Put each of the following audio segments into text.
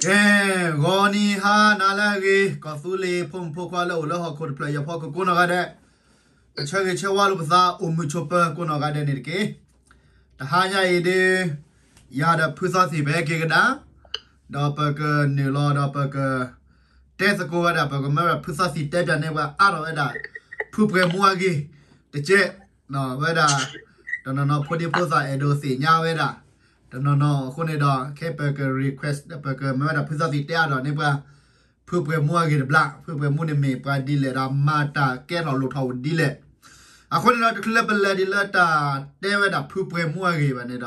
ကဲ, ဂီၤနံၤဟါနၤလၢအဂ့ၤ, ကီၢ်သူလ့ၤဖိမုၣ်ဖိခွါလၢအိၣ်လၢဟီၣ်ခိၣ်တဖျၢၣ်အံၤအဖီခိၣ်ကိးနီၢ်ဂၤဒဲး, ပဆၢဂ့ၤဆၢဝါလိာ်ပသးအိၣ်မုာ်ဆိးပၢၤကိးနီၢ်ဂၤဒဲးန့ၣ်တက့ၢ်. တဟါညါအံၤဒုး ယၤဒီးဖုသီသံၣ်ပဟဲက့ၤကဒါ, ဒီးပကနုာ်လီၤဒီးပက တဲသကိးဝဲဒၣ် ပကမၢဝဲဒၣ်ဖုသီသံၣ် တဲပၠးန့ၢ်ပှၤအါထီၣ်ဝဲဒၣ် ဖုပှဲၤမူအဂ့ၢ်တကဲး, ဝဲဒၣ် တနီၤနီၤဖိဒံဖိသၣ်အဲၣ်ဒိးသ့ၣ်ညါဝဲဒၣ်, တနီၤနီၤအဃိန့ၣ်ဒီး ခဲပက request ပကမၢဝဲဒၣ်ဖုသီသံၣ် တဲအါထီၣ်န့ၢ်ပှၤ ဖုပှဲၤမူအဂ့ၢ်တဘျီ, ဖုပှဲၤမူန့ၣ်မ့ၢ်ပှၤဒ်လဲၣ်ဒီး မၤတၢ်ကဲထီၣ်လိၣ်ထီၣ်အိၣ်ဒ်လဲၣ်. အဃိန့ၣ်ဒီး တချုးလၢပလဲၤဒ်လၢတၢ်တဲဝဲဒၣ်ဖုပှဲၤမူအဂ့ၢ်ဘၣ်န့ၣ်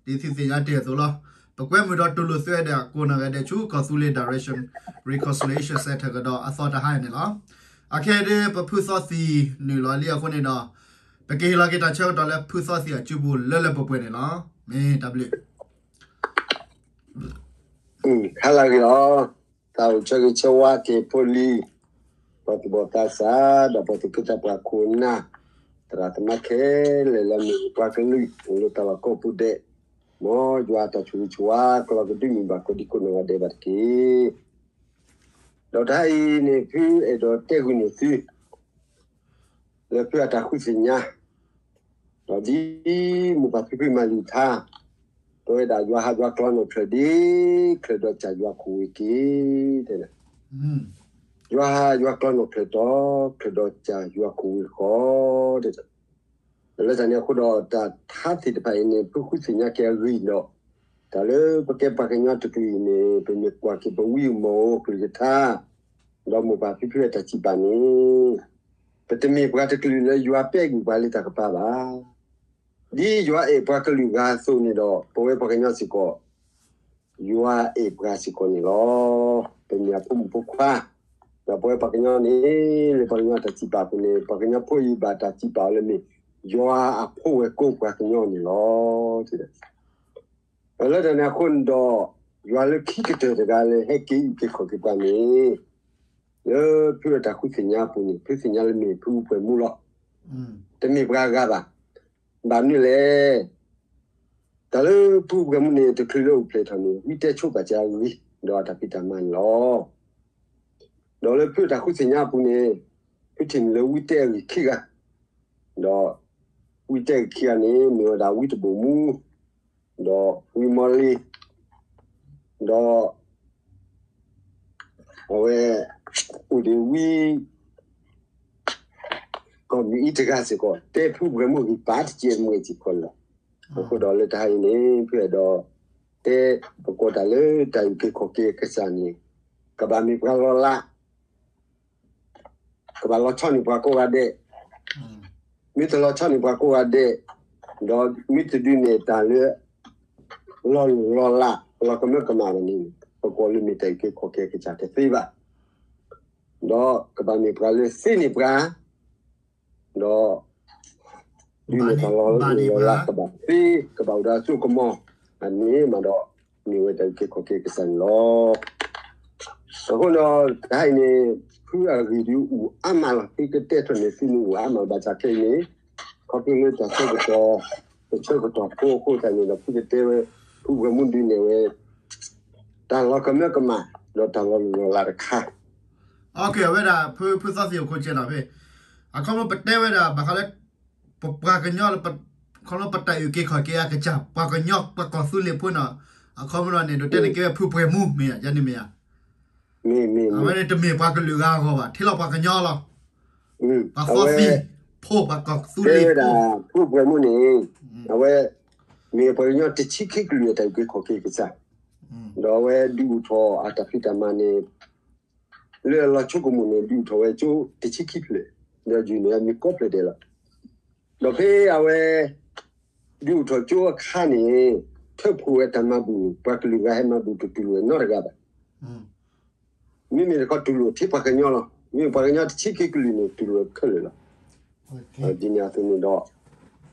ဒီး ဒ်သုသ့ၣ်ညါတ့ၢ်အသိးလီၤ. ပကွဲမုာ်ဒီးတူၢ်လိာ်သုဝဲဒၣ်ကိးနီၢ်ဂၤဒဲးဆူ ကီၢ်သူလ့ၤ Direction Reconciliation Centre ကဒီးအသီတဟါအံၤန့ၣ်လီၤ. အခဲအံၤဒုး ပဖုသီသံၣ်နုာ်လီၤလံအဃိန့ၣ်ဒီး ပကဟ့ၣ်လီၤက့ၤတၢ်ဆၢကတီၢ်လၢဖုသီသံၣ်အစုပူၤလၢလၢပှဲၤပှဲၤန့ၣ်လီၤ. မ့ၢ်တၢ်ဘျုး ဟါလၢအဂ့ၤလီၤ. သးအိၣ်ဆၢဂ့ၤဆၢဝါက့ၤဖိလံၤ, ပှၤသူၣ်ဘီၣ်သးစၢ်, ဒီးပှၤသူၣ်က့သးပှၢ်ခိၣ်နၢ်, သရၣ်သမါခဲလၢာ်လၢမ့ၢ်ပှၤကလုာ် အိၣ်လၢတၢ်လီၢ်ကိးပူၤဒဲး, မ်ယွၤအတၢ်ဆိၣ်ဂ့ၤဆိၣ်ဝါ ကလီၤကဒုမုၢ်ဘၣ်ကိးဒံကိးနီၢ်ဂၤဒဲးဘၣ်တက့ၢ်. ဒီးတဟါအံၤန့ၣ် ဖုအဲၣ်ဒိးတဲဂုာ်န့ၢ်သု လၢဖုအတၢ်ဃုသ့ၣ်ညါ, ဒီးဒ်မိၢ်ပၢ်ဖံဖုမၤလံာ်ထါ, ပဝဲဒၣ်ယွၤဟးယွၤကျီနီၢ်ဖျၢၣ်ဒ် ချၢၣ်ဒီးစၢ်ယွၤခိၣ်ဝ့ၤက့ၤ, တဲ, ယွၤဟးယွၤကျီနီၢ်ဖျၢၣ်ဒီး ချၢၣ်ဒီးစၢ်ယွၤခိၣ်ဝ့ၤဃီ, တဲ, လၢတၢ်န့ၣ်အဃိဒီး တၢ်ထါသ့ၣ်တဖၣ်အံၤန့ၣ် ဖုဃုသ့ၣ်ညါက့ၤအဂ့ၢ်ဒီး တၢ်လၢပကဲပှၤကညီတကလုာ်အံၤန့ၣ် ပမ့ၢ်ကွၢ်က့ၤပဝံအမီၢ်အိၣ်ကလုၢ်ကထါ ဒီးမိၢ်ပၢ်ဖံဖုအတၢ်စံးပာ်န့ၣ်, ပတမ့ၢ်ပှၤတကလုာ်လၢယွၤပျဲက့ၤပှၤလၢတၢ်ကပၤဘၣ်. ဒ်ယွၤအဲၣ်ပှၤကလုာ်ဂၤအသိးန့ၣ်ဒီး ပဝဲပှၤကညီစ့ၢ်ကီး ယွၤအဲၣ်ပှၤစ့ၢ်ကီးန့ၣ်လီၤ. ပမ့ၢ်အဖိမုၣ်ဖိခွါ, ဒီးပဝဲပှၤကညီန့ၣ် လၢပှၤကညီတၢ်စံးပာ်အပူၤန့ၣ် ပှၤကညီဖိအံၤဘၣ်တၢ်စံးပာ်အီၤလၢမ့ၢ် ယွၤအဖိဝဲၢ်ကိပှၤကညီန့ၣ်လီၤ. လၢတၢ်န့ၣ်အဃိန့ၣ်ဒီး ယွၤလၢခံကတၢၢ်တဂၤလၢဟဲက့ၤအုၣ်က့ၤခီၣ်က့ၤပှၤန့ၣ် လၢဖုအတၢ်ဃုသ့ၣ်ညါအပူၤန့ၣ် ဖုသ့ၣ်ညါလၢမ့ၢ်ဖုပှဲၤမူလီၤ. တမ့ၢ်ပှၤဂၤဘၣ်. ဘၣ်မနုၤလဲၣ်. တၢ်လၢဖုပှဲၤမူန့ၣ် တချုးလၢအိၣ်ဖျဲၣ်ထီၣ်န့ၣ် ဝံတဲဆိပာ်စၢၤအဂ့ၢ် ဒီးအတၢ်ဖံးတၢ်မၤန့ၣ်လီၤ. ဒီးလၢဖုအတၢ်ဃုသ့ၣ်ညါအပူၤန့ၣ် ဖုထံၣ်န့ၣ်လၢဝံတဲအဂ့ၢ်ခံဂၤ, ဒီးဝံတဲအဂ့ၢ်ခံဂၤန့ၣ် မ့ၢ်ဝဲဒၣ်ဝံတဘိၣ်မူ, ဒီးဝံမီလ့, ဒီး အဝဲ အိၣ်ဒံးဝံ ကီၢ်မုၢ်အံၤတဂၤစ့ၢ်ကီး တဲဖုပှဲၤမူဂံၢ်ပာ်တကဲးမွဲၢ်စ့ၢ်ကီးလီၤ. အဃိဒီးလၢတဟါအံၤန့ၣ် ဖုအဲၣ်ဒိး တဲပကိးတၢ်လၢတၢ်အုၣ်က့ၤခီၣ်က့ၤအကစၢ်န့ၣ် ကဘၣ်မ့ၢ်ပှၤလီၤလး ကဘၣ်လီၤဆီန့ၢ်ပှၤကိးဂၤဒဲး, မ့ၢ်တလီၤဆီန့ၢ်ပှၤကိးဂၤဒဲး, ဒီးမ့ၢ်တဒုးနဲၣ်တၢ်လၢ လီၤလိၢ်လီၤလး လီၤကမၢကမၣ်ဘၣ်န့ၣ် ပကိးလၢမ့ၢ်တၢ်အုၣ်က့ၤခီၣ်က့ၤအကစၢ်တသ့ဘၣ်. ဒီးကဘၣ်မ့ၢ်ပှၤလၢသ့န့ၢ်ပှၤ ဒီး ဒုးနဲၣ်တၢ်လီၤလိၢ်လီၤလးကဘၣ်သ့ ကဘၣ်အိၣ်ဒီးအစိကမီၤ အန့ၣ်မးဒီး မ့ၢ်ဝဲတၢ်အုၣ်က့ၤခီၣ်က့ၤအကစၢ်န့ၣ်လီၤ. အဃိဒီး တဟါအံၤန့ၣ် ဖုအဂ့ၢ်ဒုးအိၣ်အါမးလီၤ. သုကတဲထီၣ်န့ၣ် သုမ့ၢ်အိၣ်အါမးဘၣ်ဆၣ်ခဲအံၤန့ၣ် ခီဖျိလၢတၢ်ဆၢကတီၢ် တၢ်ဆၢကတီၢ်ဖိအဃိသတးန့ၣ်ဒီး ဖုကတဲဝဲ ဖုပှဲၤမူဒုးနဲၣ်ဝဲ တၢ်လီၤကမၢကမၣ် ဒီးတၢ်လီၤလိၢ်လီၤလးတခါ အဝဲဒၣ် ဖုသီသံၣ်အိၣ်ခိးကဲနီၤဖဲ အခီဖျိပတဲဝဲဒၣ် ဘၣ်ဃးလၢ ပပှၤကညီ ခီဖျိပတၢ်အုၣ်က့ၤခီၣ်က့ၤအကစၢ် ပှၤကညီ ပှၤကီၢ်သူလ့ၤဖိနီၤ အခီဖျိန့ၣ် ဒိးတဲန့ၣ်ကဲဝဲဖုပှဲၤမူ မ့ၢ်ဧါ ယန့ၣ်မ့ၢ်ဧါ. အဝဲန့ၣ်တမ့ၢ်ပှၤကလုာ်ဂၤအဂီၢ်ဘၣ် ထဲလီၤပှၤကညီလီၤ. ပှၤသီသံၣ်ဖိ ပှၤကီၢ်သူလ့ၤဖိ အဝဲ မ့ၢ်ပှၤကညီတဆံခံကလုာ်အတၢ်အုၣ်က့ၤခီၣ်က့ၤအကစၢ် ဒီးအဝဲဒုးအိၣ်ထီၣ်အတၢ်ဖံးတၢ်မၤန့ၣ် လၢအလီၤဆိကမိၣ်န့ၣ် ဒုးအိၣ်ထီၣ်ဝဲကၠိတဆံခံဖျၢၣ် ဒီးယုၢ်န့ၣ်အမံၤကိးဖျၢၣ်ဒဲးလီၤ. ဒီးဖဲအဝဲ ဒုးအိၣ်ထီၣ်ကၠိအခါန့ၣ် ထၢဖှိၣ်ဝဲတၢ်မၤဘူၣ် ပှၤကလုာ်ဂၤဟဲမၤဘူၣ်တတူၢ်လိာ်နီတဂၤဘၣ်. မ့မ့ၢ်တခီတူၢ်လိာ်ထဲပှၤကညီလီၤ. မ့မ့ၢ်ပှၤကညီတဆံခံကလုာ်န့ၣ် တူၢ်လိာ်ခဲလၢာ်လီၤ. ဒ်န့ၣ်အသိးန့ၣ်ဒီး တၢ်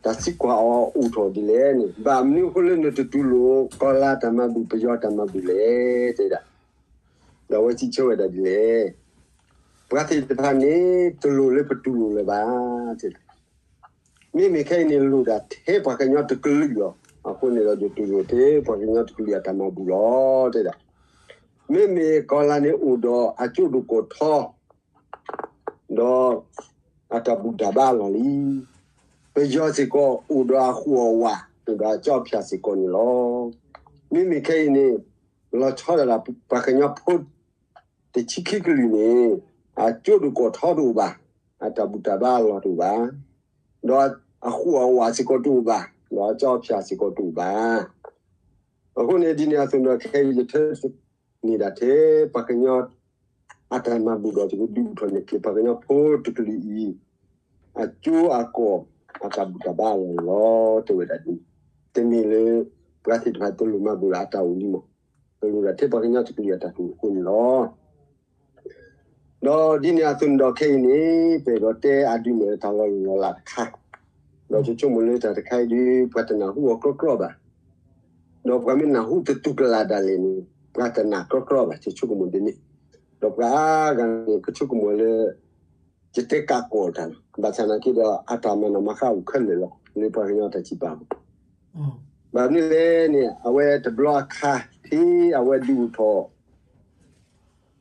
သံကွၢ်အီၤအိၣ်ထီၣ်ဒ်လဲၣ်န့ၣ် ဘၣ်မနုၤအဃိလၢနတတူၢ်လိာ် ကီၤလါတၢ်မၤဘူၣ် ပယီၤတၢ်မၤဘူၣ်လဲၣ် တဲဒၣ်. ဒီးအဝဲစံးဆၢဝဲဒၣ်ဒ်လဲၣ်. ပှၤသ့ၣ်တဖၣ်န့ၣ် တလိၣ်လၢပတူၢ်လိာ်လၢၤဘၣ် တဲဒၣ်. မ့မ့ၢ်ခဲအံၤန့ၣ် လိၣ်ဒၣ်ထဲပှၤကညီတကလုာ်လီၤ. အဃိန့ၣ်ဒီး ယတူၢ်လိာ်ထဲပှၤကညီတကလုာ်အတၢ်မၤဘူၣ်လီၤ တဲဒၣ်. မ့မ့ၢ်ကီၤလၤန့ၣ်အိၣ်ဒီးအကၠိဒိၣ်ကီၢ်ထီ ဒီးအတၢ်ဘူၣ်တၢ်ဘါအလီၢ်လံ. ပယီၤစ့ၢ်ကီးအိၣ်ဒီးအဃိၣ်အဝး အိၣ်ဒီးအကၠီဖၠၣ်စ့ၢ်ကီးန့ၣ်လီၤ. မ့မ့ၢ်ခဲအံၤန့ၣ် လီၤဆီဒၣ်တၢ် ပှၤကညီဖိ တဆံခံကလုာ်န့ၣ် အကၠိဒိၣ်ကီၢ်ထီတအိၣ်ဘၣ်, အတၢ်ဘူၣ်တၢ်ဘါအလီၢ်တအိၣ်ဘၣ်, ဒီးအဃိၣ်အဝးစ့ၢ်ကီးတအိၣ်ဘၣ်, ဒီးအကၠီဖၠၣ်စ့ၢ်ကီးတအိၣ်ဘၣ်. အဃိန့ၣ် ဒ်န့ၣ်အသိးဒီး ခဲအံၤယထၢန့ၢ်ဒၣ်ထဲ ပှၤကညီအတၢ်မၤဘူၣ်ဒီး ယကဒုးအိၣ်ထီၣ်န့ၢ်က့ၤ ပှၤကညီဖိတကလုာ်အံၤ အကၠိအကီၢ် အတၢ်ဘူၣ်တၢ်ဘါအလီၢ်လီၤ တဲဝဲဒၣ်ဒ်န့ၣ်. တမ့ၢ်လၢ ပှၤသ့ၣ်တဖၣ်တလိၣ်မၤဘူၣ်ဒီးအတၢ်အိၣ်လံမး, တလိၣ်ဒၣ်ထဲပှၤကညီတကလုာ်အတၢ်ဘူၣ်အဃိန့ၣ်လီၤ. ဒီးဒ်န့ၣ်အသိးန့ၣ်ဒီးခဲအံၤန့ၣ် ပအဲၣ်ဒိးတဲအဒုးနဲၣ်တၢ်လီၤလီၢ်လၢ်တခါ, ဒီးယဆိကမိၣ်လၢတၢ်တခါအံၤဒုး ပှၤတနၢ်ဟူအီၤကြီကြီဘၣ်, ဒီးပှၤမ့ၢ်နၢ်ဟူတတူၢ်ကလာ်ဒၣ်လဲာ်န့ၣ် ပှၤတနၢ်ကြီကြီဘၣ် ယဆိကမိၣ်ဒ်န့ၣ်, ဒီးပှၤအါဂၤန့ၣ် ကဆိကမိၣ်လၢ ယတဲကးကီးတၢ်လီၤ. ဘၣ်ဆၣ်နာ်က့ဒီး အတၢ်မၤနီၣ်မၤဃါအိၣ်ခဲလၢာ်လီၤ လၢပှၤကညီတၢ်စံးပာ်မး. ဘၣ်မနုၤလဲၣ်န့ၣ် အဝဲတဘျီအခါ ဖဲအဝဲဒုးအိၣ်ထီၣ်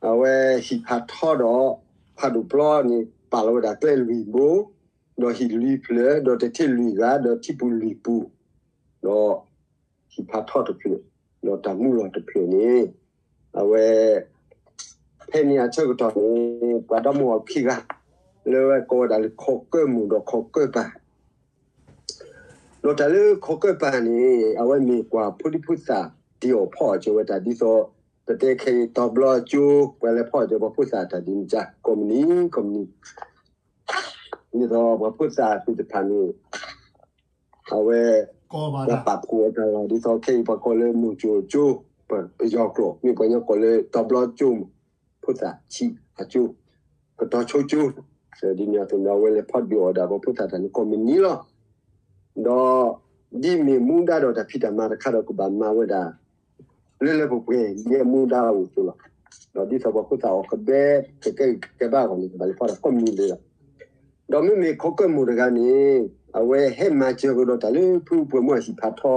အဝဲဟံၣ်ဖးထီဒီး ဖးဒိၣ်ပျီန့ၣ် ပာ်လီၤဝဲဒၣ်ကျဲလွံၢ်ဘိ, ဒီးဟံၣ်လွံၢ်ဖျၢၣ်, ဒီးတထံၣ်လွံၢ်ဂၤ, ဒီးထံပူၤလွံၢ်ပူၤ, ဒီးဟံၣ်ဖးထီတဖျၢၣ်, ဒီးတၢ်မူလီၢ်တဖျၢၣ်န့ၣ် အဝဲ ဖဲန့ၣ်အဆၢကတီၢ်န့ၣ် ပှၤဒီမါဝၤခံဂၤ လၢအဝဲကိးဝဲဒၣ်လၢခီကၢၢ်မိၢ်ဒီးခီကၢၢ်ပၢ် ဒီးတၢ်လၢခီကၢၢ်ပၢ်န့ၣ် အဝဲမ့ၢ်ပှၤဖိဒံဖိသၣ်တ့အီၣ်ဖီအီၣ်က့ၤဝဲတၢ်ဒ်သိး ပတဲခဲအံၤတီၤဘျီကၠိ ပှၤလဲၤဖီအီၣ်က့ၤပှၤဖိသၣ်တၢ်ဒ်န့ၣ် ကီမနံၤ ကီမနံၤ ဒ်သိးပှၤဖိသၣ်သ့ၣ်တဖၣ်န့ၣ် အဝဲ ပှၤပာ်ဖှိၣ်အတၢ်လီၢ် ဒ်သိးခဲအံၤပှၤကိးလၢမိၢ်ကၠိကၠိ, ပယီၤကျိာ် မ့ၢ်ပှၤကညီကိးလၢတီၤဘျီကၠိ, ဖိသၣ်ဆံးအကၠိ, ကတီၤဆိကၠိ, ဒ်န့ၣ်အသိးန့ၣ် အဝဲလဲၤဖီဒုးအီၣ်ဒၣ်ပှၤဖိသၣ်တၢ်န့ၣ် ကီမနံၤလီၤ. ဒီး ဒ်မ့ၢ်မူဒါဒီးတၢ်ဖံးတၢ်မၤတခါဒီး ကဘၣ်မၤဝဲဒၣ် လၢလၢပှဲၤပှဲၤ ဒ်အမူဒါအသိးလီၤ. ဒီးဒ်သိးပှၤဖိသၣ်အီၣ်ကဘဲ ကကဲကဲဘၣ်အဂီၢ်န့ၣ် ကဘၣ်လဲၤဖီဒၣ်ကီမနံၤလီၤ. ဒီးမ့မ့ၢ်ခီကၢၢ်မိၢ်တဂၤန့ၣ် အဝဲဟဲမၤစၢၤကဒီးတၢ်လၢဖုပှဲၤမူအဟံၣ်ဖးထီ,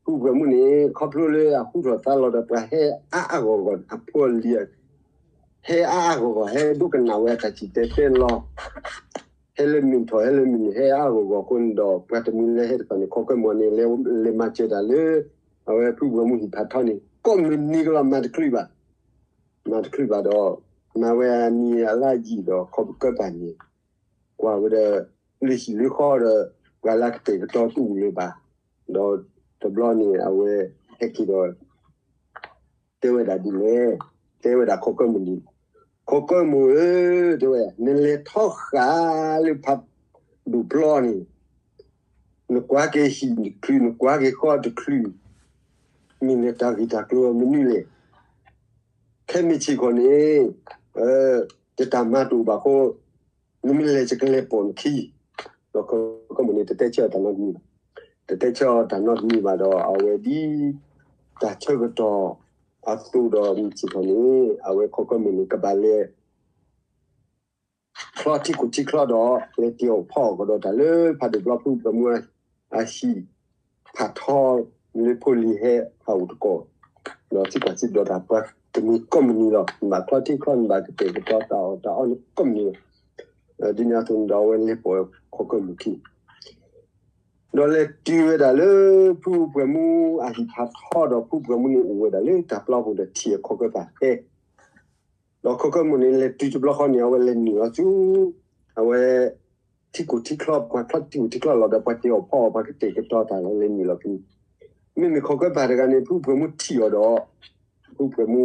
ဖုပှဲၤမူန့ၣ် ခီဖျိလၢအဟူထီၣ်သါလီၤဒီးပှၤဟဲအါအါဂီၢ်ဂီၢ် အဖိအလံၤ ဟဲအါအါဂီၢ်ဂီၢ် ဟဲဒိကနၣ်ဝဲအတၢ်စံၣ်တဲၤတဲလီၤ ဟဲလၢမုၢ်ထီၣ် ဟဲလၢမုၢ်နုာ် ဟဲအါအါဂီၢ်ဂီၢ်အဃိန့ၣ်ဒီး ပှၤတမှံၤလၢဟဲတဖၣ်န့ၣ် ခီကၢၢ်မိၢ်န့ၣ် လဲၤမၤစၢၤတၢ်လၢ အဝဲဖုပှဲၤမူဟံၣ်ဖးထီန့ၣ် ကိးမုၢ်နံၤကလီၤ မၤတချုးဘၣ်, မၤတချုးဘၣ်ဒီး မၤဝဲအနံၤအလါယံာ်ဒီး ခီကၢၢ်ပၢ်န့ၣ် ကွၢ်ဝဲဒီး လၢဟံၣ်လၢဃီဒီး ပှၤလၢကတဲာ်ကတီၤတအိၣ်လၢၤဘၣ်, ဒီးတဘျီန့ၣ် အဝဲဟဲက့ၤဒီး တဲဝဲဒၣ်ဒ်လဲၣ်, တဲဝဲဒၣ်ခီကၢၢ်မိၢ်န့ၣ်, ခီကၢၢ်မိၢ်ဧၢ, တဲဝဲ, နလဲၤထီဃာ်လၢဖးဒိၣ်ပျီန့ၣ်, နကွၢ်က့ၤဟံၣ်တချုး နကွၢ်က့ၤဃီတချုး, မ့ၢ်နတၢ်ဂ့ၢ်တၢ်ကျိၤမနုၤလဲၣ်. ခဲမုၢ်ဆ့ၣ်ခီန့ၣ် ယတၢ်မၤတအိၣ်ဘၣ်အဃိ နမ့ၢ်လဲၤယကလဲၤပိာ်နခံ, ဒီးခီကၢၢ်မိၢ်န့ၣ် တတဲဆၢအီၤတၢ်နီတမံၤဘၣ်, တတဲဆၢအီၤတၢ်နီတမံၤဘၣ်ဒီး အဝဲဒ် တၢ်ဆၢကတီၢ်အသိးဒီးမုၢ်ဆ့ၣ်ခီန့ၣ် အဝဲခီကၢၢ်မိၢ်န့ၣ် ကဘၣ်လဲၤ ချီထံခိၣ်ထံချီဒီး လဲၤတ့အီၣ်ဖီအီၣ်ကဒီးတၢ်လၢဖးဒိၣ်ပျီဖုပှဲၤမူအဟံၣ် ဖးထီလၢဖိလံၤဟဲအအိၣ်တကိး, ဒီးသံကွၢ်သံဒိးတၢ်ပှၤတမှံၤကိးမုၢ်နံၤလီၤ. နဘၣ်ချီထံချီ နဘၣ်ကတဲာ်ကတီၤတၢ်အီၣ်တၢ်အီန့ၣ်ကိးမုၢ်နံၤလီၤ. ဒ်န့ၣ်အသိးန့ၣ်ဒီး အဝဲလဲၤပိာ်ခီကၢၢ်မိၢ်ခံ ဒီးလဲၤတုၤဝဲဒၣ်လၢ ဖုပှဲၤမူအဟံၣ်ဖးထီဒီး ဖုပှဲၤမူန့ၣ်အိၣ်ဝဲဒၣ်လၢတၢ်ပျီပူၤဒီးထံၣ်အခီကၢၢ်ပၢ်ဟဲ, ဒီးခီကၢၢ်မိၢ်န့ၣ် လဲၤတုၤတဘျီဃီန့ၣ် အဝဲလဲၤနုာ်လီၤဆူ အဝဲ ထံခိၣ်ထံချီ ပှၤချီထံခိၣ်ထံချီလီၤဒီး ပှၤတ့အီၣ်ဖီအီၣ်ပှၤကတဲာ်ကတီၤတၢ်လီၤ လဲၤနုာ်လီၤဖဲန့ၣ်, မ့မ့ၢ်ခီကၢၢ်ပၢ်တဂၤန့ၣ် ဖုပှဲၤမူထံၣ်အီၤဒီး ဖုပှဲၤမူ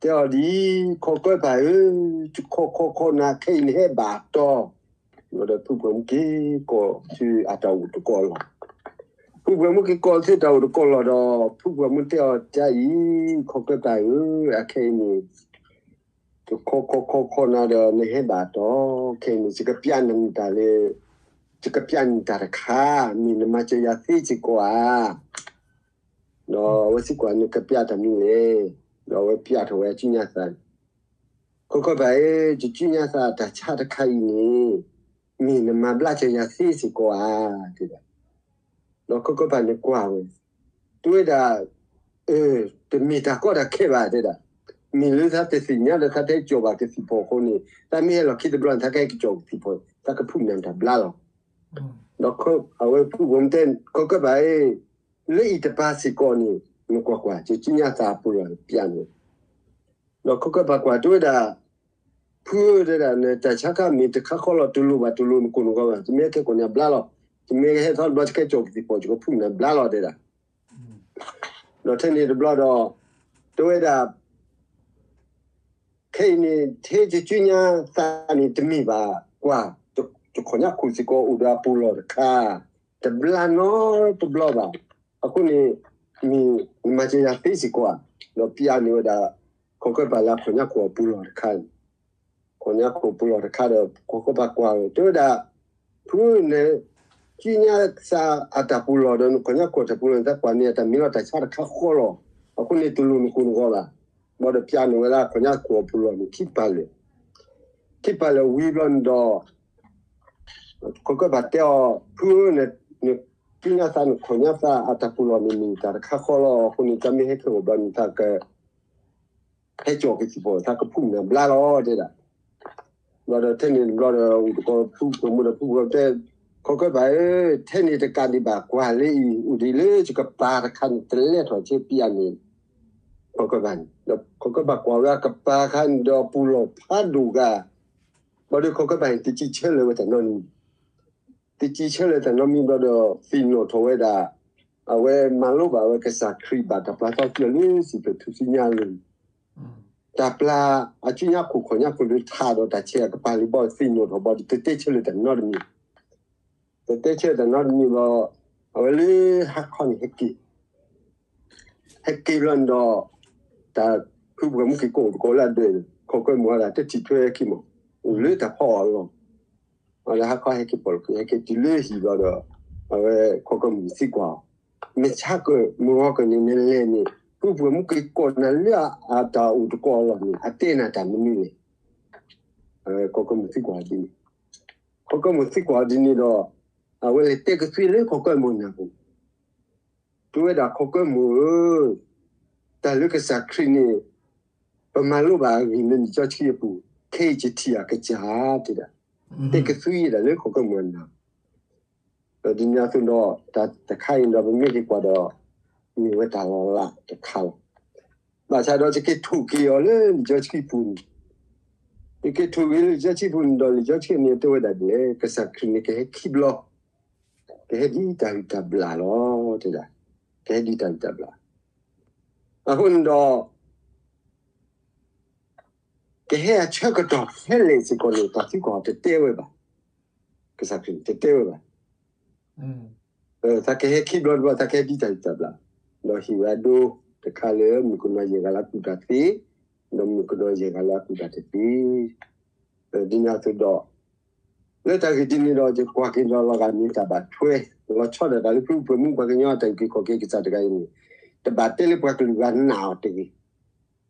တဲအီၤဒ်အံၤ, ခီကၢၢ်ပၢ်ဧၢ, ခီခီခီနၤခဲအံၤနဟဲဘၣ်တီၤ, ဒီးဖုပှဲၤမူက့ၤကိးဆူအတၢ်အိၣ်တကိးလီၢ်, ဖုပှဲၤမူက့ၤကိးဆူတၢ်အိၣ်တကိးလီၢ်ဒီး ဖုပှဲၤမူတဲအီၤဒ်အံၤ, ခီကၢၢ်ပၢ်ဧၢ, အခဲအံၤန့ၣ် ခီခီခီခီနၤဒီးနဟဲဘၣ်တီၤ, ခဲအံၤန့ၣ် ယကပျးနၤတၢ်လၢ ယကပျးနၤတၢ်တခါ, မ့ၢ်နမၤစၢၤယၤသ့စ့ၢ်ကီးဧါ. ဒီးအဝဲသံကွၢ် နကပျးတၢ်မနုၤလဲၣ်. ဒီးအဝဲပျးထီၣ်ဝဲအစုညါသးန့ၣ်, ခီကၢၢ်ပၢ်ဧၢ, ယစုညါသးတၢ်ဆါတခါအံၤန့ၣ် မ့ၢ်နမၤဘျါစၢၤယၤသ့စ့ၢ်ကီးဧါ, တဲဒၣ်. ဒီးခီကၢၢ်ပၢ်န့ၣ်ကွၢ်ဝဲ, တဲဝဲဒၣ်, တမ့ၢ်တၢ်ကီတၢ်ခဲဘၣ် တဲဒၣ်. မ့ၢ်လၢသးတသ့ၣ်ညါဒီးသးတဟဲကၠီၣ်ဘၣ်ကသံၣ်ဖီၣ်အဃိန့ၣ် သးမ့ၢ်ဟဲလီၢ်ခံတဘျီန့ၣ် သးကဟဲကၠီၣ်ကသံၣ်ဖီၣ် သးကဖုၣ်နၤတၢ်ဘျါလီၤ. ဒီးအဝဲဖုၣ်ပိာ်မုၣ်တဲ ခီကၢၢ်ပၤဧၢ, လၢအံၤတပၤစ့ၢ်ကီးန့ၣ် နကွၢ်ကွၢ် ကကၠံၣ်ညါသးအပူၤလီၢ်ပျးန့ၣ် ဒီးခီကၢၢ်ပၤကွၢ်တဲဝဲဒၣ်, ဖုဧၢတဲဒၣ် နတၢ်ဆါခါမ့ၢ်တခါဃီလီၤ တလိၣ်ဘၣ်တလိၣ်နကိၢ်နဂီၤဘၣ် တမ့ၢ်ဟဲက့ၤကီၢ်န့ၣ်အဘျါလီၤ, တမ့ၢ်ဟဲထီၣ်တဘျီ ယကဟဲကၠီၣ်ကသံၣ်ဖီၣ် ယကဖုၣ်နၤဘျါလီၤတဲဒၣ်. ဒီးထဲန့ၣ်တဘျီဒီး တဲဝဲဒၣ် ခဲအံၤန့ၣ် ထဲယကၠံၣ်ညါသးန့ၣ် တမ့ၢ်ဘၣ်ကွၢ်, ယခီၣ်ညါခိၣ်စ့ၢ်ကီးအိၣ်ဒီးအပူၤလီၢ်တခါ, တဘျါနီတဘျီဘၣ်. အဃိန့ၣ် မ့ၢ်နမၤစၢၤယၤသ့စ့ၢ်ကီးဧါ. ဒီးပျးန့ၢ်ဝဲဒၣ် ခီကၢၢ်ပၤလၢအခီၣ်ညါခိၣ်အပူၤလီၢ်တခါန့ၣ်, ခီၣ်ညါခိၣ်ပူၤလီၢ်တခါဒီး ခီကၢၢ်ပၤကွၢ်ဝဲ တဲဝဲဒၣ် ဖုဧၢ နကၠံၣ်ညါသးအတၢ်ပူၤလီၢ်ဒီး နခီၣ်ညါခိၣ်တၢ်ပူၤလီၢ်န့ၣ် သးကွၢ်န့ၢ်အတၢ်မ့ၢ်လီၤတၢ်ဆါတခါဃီလီၤ. အဃိန့ၣ် တလိၣ်နကိၢ်နဂီၤဘၣ်. ဘၣ်ဒီးပျးန့ၢ်ဝဲဒၣ်ခီၣ်ညါခိၣ်အပူၤလီၢ်န့ၣ် ခံပာ်လၢာ်, ခံပာ်လၢာ်ဝံၤဘျီန့ၣ်ဒီး ခီကၢၢ်ပၤတဲအီၤ ဖုဧၢ နကၠံၣ်ညါသး နခီၣ်ညါသးအတၢ်ပူၤလီၢ်န့ၣ် မ့ၢ်တၢ်တခါဃီလီၤ. အဃိန့ၣ် တၢ်မ့ၢ်ဟဲခဲအံၤဘျီန့ၣ် သးက ဟဲကၠီၣ်ကသံၣ်ဖီၣ် သးကဖုၣ်နၤဘျါလီၤတဲဒၣ်. ဘျီဒီးထဲန့ၣ်တဘျီဒီး အိၣ်တကိးဖုဖုမူဒီးဖုဖုတဲ ခီကၢၢ်ပၤဧၢ, ထဲန့ၣ်တကးဒံးဘၣ် ကွၢ်လၢအံၤ အိၣ်ဒံးလၢယကပၤတခါန့ၣ် တလဲထီၣ်ဆ့ပျးန့ၣ် ခီကၢၢ်ပၤန့ၣ် ဒီးခီကၢၢ်ပၤကွၢ်ဝဲအကပၤအခါန့ၣ်ဒီး ပူၤလီၢ်ဖးဒိၣ်ဂၤ, ဘျီဒီးခီကၢၢ်ပၤန့ၣ် တစံးဆၢလၢၤဝဲတၢ်နီတမံၤ တစံးဆၢလၢၤတၢ်နီတမံၤဘျီဒီး သ့ၣ်နီၣ်ထီၣ်ဝဲဒၣ် အဝဲမၤလိဘၣ်ဝဲကစၢ်ခရံာ်ဘၣ်တၢ်ပျၢ်သီကံအီၤလၢစံၣ်ပျၢၣ်ထူၣ်စုညါလၢ တၢ်ပျၢ်အကၠံၣ်ညါခိၣ်ခီၣ်ညါခိၣ်လၢထးဒီးတၢ်ဆဲးအကပၤလံၤဘီ သ့ၣ်နီၣ်ထီၣ်ဘျီဒီး တတဲဆၢလၢၤတၢ်နီတမံၤ, တတဲဆၢလၢၤတၢ်နီတမံၤဘျီ အဝဲလၢဟါခီန့ၣ်ဟဲက့ၤ ဟဲက့ၤဘျီန့ၣ်ဒီး တၢ်ဖုပှၤမူက့ၤကိးအိၣ်တကိးလၢအဒၢး ခီကၢၢ်မိၢ်ဝဲဒၣ်တထံၣ်ထွဲခံမီၢ် အိၣ်လၢတၢ်ဖီအီၤလီၤ. အဝဲဟါခီဟဲက့ၤပီၣ်လီၢ်ခံ ဟဲက့ၤတုၤလၢဟံၣ်ဘျီဒီး အဝဲခီကၢၢ်မိၢ်သံကွၢ်အီၤ, မ့ၢ်ဆါကၢၢ်မုၢ်ဂီၤကၢၢ်န့ၣ် နလဲၤန့ၣ် ဖုပှၤမူက့ၤကိးနၤလၢအတၢ်အိၣ်တကိးအလီၢ်န့ၣ် အတဲနၤတၢ်မနုၤလဲၣ်. ခီကၢၢ်မိၢ်သံကွၢ်အီၤဒ်န့ၣ်, ခီကၢၢ်မိၢ်သံကွၢ်အီၤဒ်န့ၣ်ဒီး အဝဲလဲၤတဲကသွံလၢခီကၢၢ်မိၢ်နၢ်ပူၤ တဲဝဲဒၣ်ခီကၢၢ်မိၢ်ဧၢ, တၢ်လၢကစၢ်ခရံာ်န့ၣ် ပမၤလိဘၣ်အဂ့ၢ်လၢလံာ်စီဆှံအပူၤ ခဲအံၤယထံၣ်အကစၢ်တဲဒၣ်, တဲကသွံဒၣ်လၢခီကၢၢ်မိၢ်အနၢ်, ဒီးဒ်န့ၣ်အသိးဒီး တၢ်တခါအံၤဒီး ပမ့ၢ်က့ၤကွၢ်ဒီး မ့ၢ်ဝဲတၢ်လီၤလးတခါလီၤ. ဘၣ်ဆၣ်ဒီးယက့ၤထိၣ်က့ၤအီၤလၢလံာ်စီဆှံပူၤန့ၣ်, ယက့ၤထိၣ်က့ၤလၢလံာ်စီဆှံပူၤန့ၣ်ဒီး လံာ်စီဆှံန့ၣ်တဲဝဲဒၣ်ဒ်လဲၣ်, ကစၢ်ခရံာ်န့ၣ်ကဟဲခံဘျီ, ကဟဲဒ်တၢ်ဂံၢ်တၢ်ဘျၣ်လီၤ, တဲဒၣ်, ကဟဲဒ်တၢ်ဂံၢ်တၢ်ဘျၣ်. အဃိန့ၣ်ဒီး ကဟဲအဆၢကတီၢ်ဖဲလဲၣ်စ့ၢ်ကီးန့ၣ် တၢ်သံကွၢ်တတဲဝဲဘၣ်, ကစၢ်ခရံာ်န့ၣ်တတဲဝဲဘၣ်. သးကဟဲခံဘျီတဘျီ သးကဟဲဒ်တၢ်ဂံၢ်တၢ်ဘျၣ်, ဒီးဟ့ၣ်ဝဲအဒိတခါလၢ မုၣ်ကနီၤယဲၢ်ဂၤလၢအကူၣ်တၢ်သ့, ဒီးမုၣ်ကနီၤယဲၢ်ဂၤလၢအကူၣ်တၢ်တသ့, ဒ်န့ၣ်အသိးဒီး လၢတၢ်ဂ့ၢ်ဒ်န့ၣ်ဒီး ယကွၢ်က့ၤဒီးလီၤဂာ်မ့ၢ်တၢ်ဘၣ်ထွဲ, လီၤဆီဒၣ်တၢ်လၢဖုပှၤမူပှၤကညီအတၢ်အုၣ်က့ၤခီၣ်က့ၤကစၢ်တဂၤအံၤန့ၣ်, တဘၣ်တဲလၢပှၤကလုာ်ဂၤနာ်အီၤတဂ့ၤ.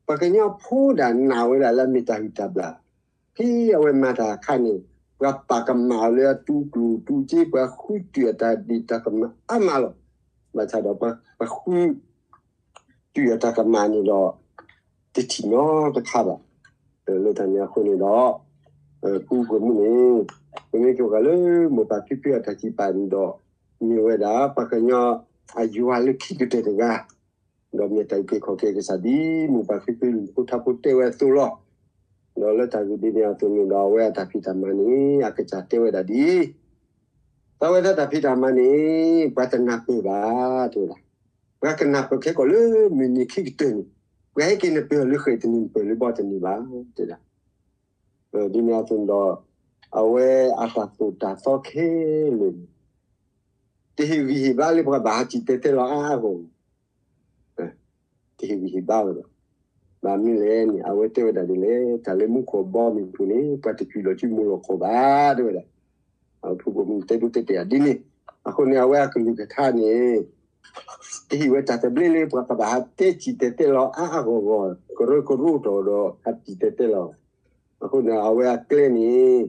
ပှၤကညီဖိဒၣ်နာ်ဝဲဒၣ်လၢအမ့ၢ်တၢ်ဂံၢ်တၢ်ဘျၣ်, ဖဲအဝဲမၤတၢ်အခါန့ၣ် ပှၤပာ်ကမၣ်အီၤလၢအတူကျိၣ်တူစ့ ပှၤဃုတုာ်အတၢ်ဒ့ၣ်တၢ်ကမၣ်အါမးလီၤ. ဘၣ်ဆၣ်ဒီးပှၤဃု တုာ်အတၢ်ကမၣ်န့ၣ်ဒီး တထံၣ်နီတခါဘၣ်. လၢတၢ်န့ၣ်အဃိန့ၣ်ဒီး ဖုပှၤမူန့ၣ် ပမ့ၢ်က့ၤကွၢ်လၢမိၢ်ပၢ်ဖံဖုအတၢ်စံးပာ်န့ၣ်ဒီး မ့ၢ်ဝဲဒၣ် ပှၤကညီအယွၤလၢခံကတၢၢ်တဂၤ, ဒီးမ့ၢ်တၢ်အုၣ်က့ၤခီၣ်က့ၤကစၢ်ဒ် မိၢ်ပၢ်ဖံဖုလံၤဖိထါဖိတဲဝဲအသိးလီၤ. ဒီးလၢတၢ်ဂ့ၢ်ဒ်န့ၣ်အသိးန့ၣ်ဒီး အဝဲအတၢ်ဖံးတၢ်မၤန့ၣ် အကစၢ်တဲဝဲဒၣ်ဒ်အံၤ, သးဝဲဒၣ်တၢ်ဖံးတၢ်မၤန့ၣ် ပှၤတနၢ်ပၢၢ်ဘၣ် တဲဝဲဒၣ်. ပှၤကနၢ်ပၢၢ်ခဲကီးလၢမုၢ်နံၤခံကတၢၢ်န့ၣ်, ပှၤဟဲက့ၤနၢ်ပၢၢ်လၢဃဲၣ်တနံၤ နပၢၢ်လၢဘီတနံၤဘၣ် တဲဒၣ်. ဒ်န့ၣ်အသိးန့ၣ်ဒီး အဝဲအတၢ်သိၣ်တၢ်သီခဲလၢာ်န့ၣ် တဟ့ၣ်ဂံၢ်ဟ့ၣ်ဘါလၢပှၤဘၣ်ဟးစံၣ်တဲၤတဲလီၤအါအါဂီၢ်ဂီၢ် တဟ့ၣ်ဂံၢ်ဟ့ၣ်ဘါဝဲဘၣ်. ဘၣ်မနုၤလဲၣ်န့ၣ် အဝဲတဲဝဲဒၣ်ဒ်လဲၣ်, တၢ်လၢမူခိၣ်ဘီမုၢ်ပူၤန့ၣ် ပှၤတကွံာ်လီၤဆူမိၢ်လီၢ်ခီၣ်ဘၣ် တဲဝဲဒၣ်. ဖုပှၤမူတဲဒိတဲတဲာ်ဒ်န့ၣ်, အဃိန့ၣ် အဝဲအကလုၢ်ကထါန့ၣ် တဟ့ၣ်ဝဲတၢ်သဘျ့လၢပှၤကဘၣ်ဟးတဲစံၣ်တဲၤတဲလီၤအါအါဂီၢ်ဂီၢ် ကရၢကရိတီၤဒီးဟးစံၣ်တဲၤတဲလီၤ. အဃိန့ၣ် အဝဲအကျဲန့ၣ်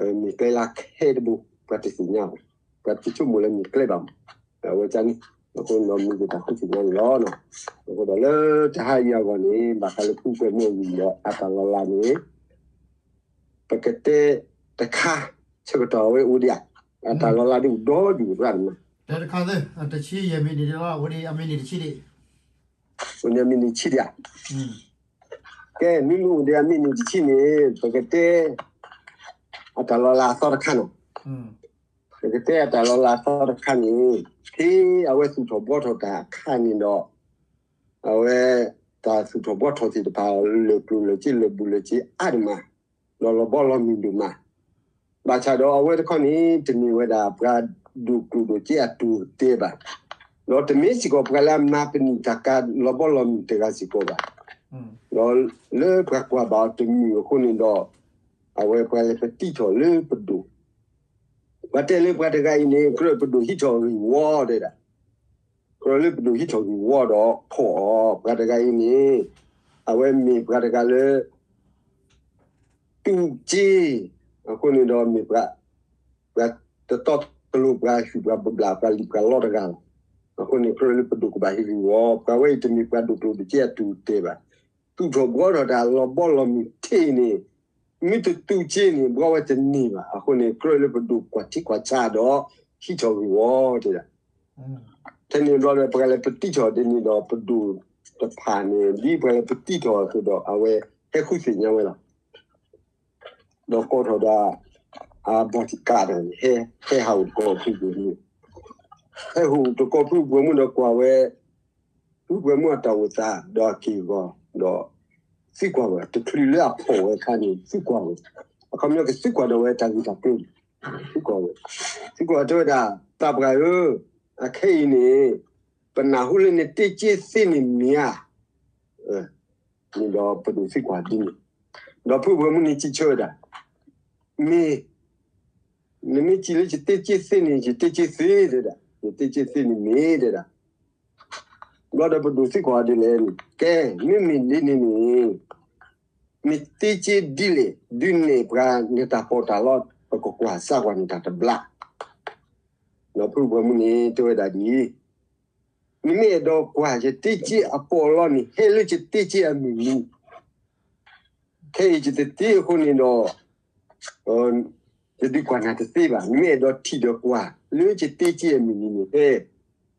မ့ၢ်ကျဲလၢခဲတဘိ ပှၤတသ့ၣ်ညါဘၣ်, ပှၤတဆိကမိၣ်လၢမ့ၢ်ကျဲဘၣ်မး, အဝဲန့ၣ် အဃိန့ၣ်ဒီးမ့ၢ်က့ၤတၢ်ဃုသ့ၣ်ညါန့ၣ်လီၤ. အဃိဒီးလၢတဟါအံၤအဂီၢ်န့ၣ် ဘၣ်ဃးလၢဖုပှဲၤမုၣ်အဂ့ၢ်ဒီးအတၢ်လီၤလးန့ၣ် ပကတဲတခါ ဆၢကတီၢ်အဝဲအိၣ်ဒံးဧါ, အတၢ်လီၤလးဒ်အိၣ်ဒီဒူၣ်ရၣ်န့ၣ်မး, တခါ တဆံယဲၢ်မံးနံးလီၤ, အဝဲန့ၣ်အမံးနံးတဆံဒံး, အိၣ်န့ၣ်အမံးနံးတဆံဒံးဧါ, ကဲ မ့မ့ၢ်အိၣ်ဒံးအမံးနံးတဆံန့ၣ် ပကတဲ အတၢ်လီၤလးအသီတခါန့ၣ်, ပကတဲအတၢ်လီၤလးအသီတခါန့ၣ် ဖဲအဝဲသူၣ်ထီၣ်ဘှီထီၣ်တၢ်အခါန့ၣ်ဒီး အဝဲ တၢ်သူၣ်ထီၣ်ဘှီထီၣ်သ့ၣ်တဖၣ် လၢာ်ကျိၤလၢာ်စ့လၢာ်ဘူးလၢာ်စ့အါဒိၣ်မး, ဒီးလီၤဘီလီၤမုၢ်ဒိၣ်မး, ဘၣ်ဆၣ်ဒီးအဝဲတခီန့ၣ် တမ့ၢ်ဝဲဒၣ်ပှၤဒိၣ်ကျိၤဒိၣ်စ့အတူၢ်တဲဘၣ်, ဒီးတမ့ၢ်စ့ၢ်ကီးပှၤလၢအမၤပနံာ်တၢ်ကါလီၤဘီလီၤမုၢ်တဂၤစ့ၢ်ကီးဘၣ်, ဒီးလၢပှၤကွၢ်ဘၣ်အီၤတမုာ်အဃိန့ၣ်ဒီး အဝဲပှၤလဲၤပတံထီၣ်လၢပဒိၣ် ပှၤတဲလၢပှၤတဂၤအံၤန့ၣ် ကြၢးပဒိၣ်ဟံးထီၣ်ဂ့ၢ်ဝီတဲဒၣ်, ကြၢးလၢပဒိၣ်ဟံးထီၣ်ဂ့ၢ်ဝီဒီးဖီၣ်အီၤ, ပှၤတဂၤအံၤန့ၣ် အဝဲမ့ၢ်ပှၤတဂၤလၢ တူၢ်က့, အဃိန့ၣ်ဒီးမ့ၢ်ပှၤ ပှၤတတီတလိၤ ပှၤဟံၣ်ပှၤဘျၣ်ပှၤလံၣ်ပှၤလီတဂၤလီၤ. အဃိန့ၣ် ကြၢးလၢပဒိၣ်ကဘၣ်ဟံးဂ့ၢ်ဝီ, ပှၤဝဲအံၤတမ့ၢ်ပှၤဒိၣ်ကျိၤဒိၣ်စ့အတူၢ်တဲဘၣ်, သူၣ်ထီၣ်ဘှီထီၣ်တၢ်လီၤဘီလီၤမုၢ်ထံးန့ၣ် မ့ၢ်တတူၢ်က့န့ၣ် ဘှီဝဲတန့ၢ်ဘၣ်. အဃိန့ၣ် ကြၢးလၢပဒိၣ်ကွၢ်ထံကွၢ်ဆးဒီး ဟံးထီၣ်ဂ့ၢ်ဝီတဲဒၣ်. ထဲန့ၣ်ဘျီဒီး ပှၤလဲၤပတံထီၣ်ဒ်န့ၣ်ဒီး ပဒိၣ်တဖၣ်န့ၣ် ဒ်ပှၤလဲၤပတံထီၣ်အသိးဒီး အဝဲဟဲဃုသ့ၣ်ညါဝဲလီၤ. ဒီးကိးထီၣ်ဒီး အဘီၣ်တံၢ်ကးဒီး ဟဲဟးအိၣ်တကိးဖုပှဲၤမုၣ်, ဟဲဟးအိၣ်တကိးဖုပှဲၤမုၣ်ဒီးကွၢ်ဝဲ ဖုပှဲၤမုၣ်အတၢ်အိၣ်သး ဒီးအက့ၢ်အဂီၤဒီး သံကွၢ်ဝဲ တချုးလၢအဖီၣ်ဝဲအခါန့ၣ် သံကွၢ်ဝဲ, အခီပညီကသံကွၢ်ဒီးဝဲတၢ်ဂ့ၢ်တၢ်ကျိၤန့ၣ် သံကွၢ်ဝဲ, သံကွၢ်တဲဝဲဒၣ် သးပှၢ်ဧၢ, အခဲအံၤန့ၣ် ပနၢ်ဟူလၢနတ့က့သ့န့ၣ်မ့ၢ်ဧါ, န့ၣ်ဒီးပဒိၣ်သံကွၢ်ဒ်န့ၣ်, ဒီးဖုပှဲၤမုၣ်န့ၣ်စံးဆၢဝဲဒၣ်, မ့ၢ် နမ့ၢ်စံးလၢယတ့က့သ့န့ၣ် ယတ့က့သ့တဲဒၣ်, ယတ့က့သ့န့ၣ်မ့ၢ်တဲဒၣ်. ဘျီဒီးပဒိၣ်သံကွၢ်ဒ်လဲၣ်န့ၣ် ကဲ မ့မ့ၢ်ဒ်န့ၣ်န့ၣ် နတ့က့ဒ်လဲၣ် ဒုးနဲၣ်ပှၤနတၢ်ပီးတၢ်လီ ပကကွၢ်စၢ်ကွၢ်နတၢ်တဘျီ. ဒီးဖုပှဲၤမုၣ်န့ၣ်တဲဝဲဒၣ်ဒ်အံၤ, နမ့ၢ်အဲၣ်ဒိးကွၢ်ယတ့က့အပီးအလီန့ၣ် ဟဲလၢယတ့က့အမုၢ်နံၤ, ခဲအံၤယတတ့အဃိန့ၣ်ဒီး ယဒုးကွၢ်နၤတသ့ဘၣ်. နမ့ၢ်အဲၣ်ဒိးထံၣ်ဒီးကွၢ် လၢယတ့က့အမုၢ်နံၤန့ၣ်ဟဲ, ဒီး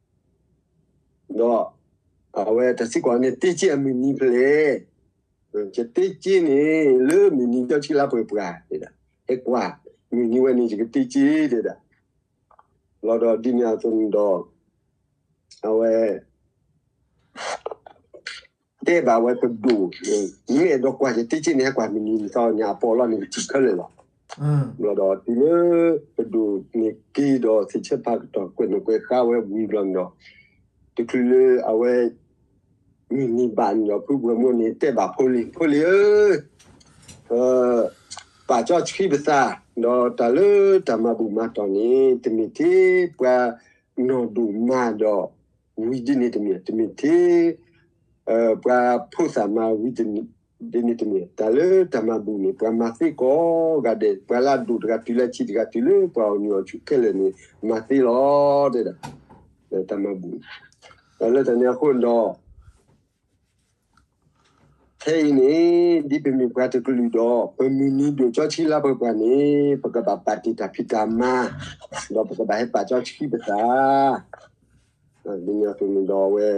အဝဲတၢ်သံကွၢ်န့ၣ် တ့က့အမုၢ်နံၤဖဲလဲၣ်, ယတ့က့န့ၣ် လၢမုၢ်နံၤကၠီဆံလါပှဲၤပှၤတဲဒၣ်, ဟဲကွၢ် မုၢ်နံၤဝဲန့ၣ် ယကတ့က့တဲဒၣ်. လီၤဒီးဒ်န့ၣ်အသိးန့ၣ်ဒီး အဝဲ တဲဘၣ်ဝဲပဒိၣ်, မ့ၢ်အဲၣ်ဒိးကွၢ်ယတ့က့န့ၣ် ဟဲကွၢ်မုၢ်နံၤန့ၣ် သီညါအပီးအလီန့ၣ် ကထံၣ်ခဲလၢာ်လီၤ. ဘျီဒီးတုၤလၢပဒိၣ်န့ၣ်က့ၤဒီး သ့ၣ်ဆၢဖးကတီၢ်ကွဲးနီၣ်ကွဲးဃါဝဲဝံၤဘျီန့ၣ်ဒီး တချုးလၢအဝဲ မုၢ်နံၤဘၣ်န့ၣ်ဒီး ဖုပှဲၤမုၣ်န့ၣ် တဲဘၣ်ဖိလံၤ, ဖိလံၤဧၢ, ပာ်စီဆှံပသး, ဒီးတၢ်လၢတၢ်မၤဘူၣ်မၤတီၢ်န့ၣ် တမ့ၢ်ထဲပှၤနီၢ်ဒိၣ်မၤဒီးဝံၤဒ်န့ၣ်တမ့ၢ်, တမ့ၢ်ထဲ ပှၤဖိသၣ်မၤဝံၤဒ်န့ၣ်တမ့ၢ်, တၢ်လၢတၢ်မၤဘူၣ်န့ၣ် ပှၤမၤသ့ကိးဂၤဒဲး, ပှၤလၢအဒိၣ်တဂၤတုၤလၢအဆံးတဂၤတုၤလၢပှၤအီၣ်မ့ၤအီၣ်ဆူၣ်ခဲလၢာ်န့ၣ် မၤသ့လီၤ, တဲဒၣ်, တၢ်မၤဘူၣ်န့ၣ်, ဒီးလၢတၢ်န့ၣ်အဃိန့ၣ်ဒီး ခဲအံၤန့ၣ် ဒ်ပမ့ၢ်ပှၤတကလုာ်ဒီး ပမုၢ်နံၤဒိၣ်ကၠီဆံလါပှဲၤပှဲၤန့ၣ် ပကဘၣ်ပာ်တ့ၢ်တၢ်ဖံးတၢ်မၤ, ဒီးပကဘၣ်ဟဲပာ်စီဆှံပသး, ဒ်န့ၣ်အသိးန့ၣ်ဒီးအဝဲ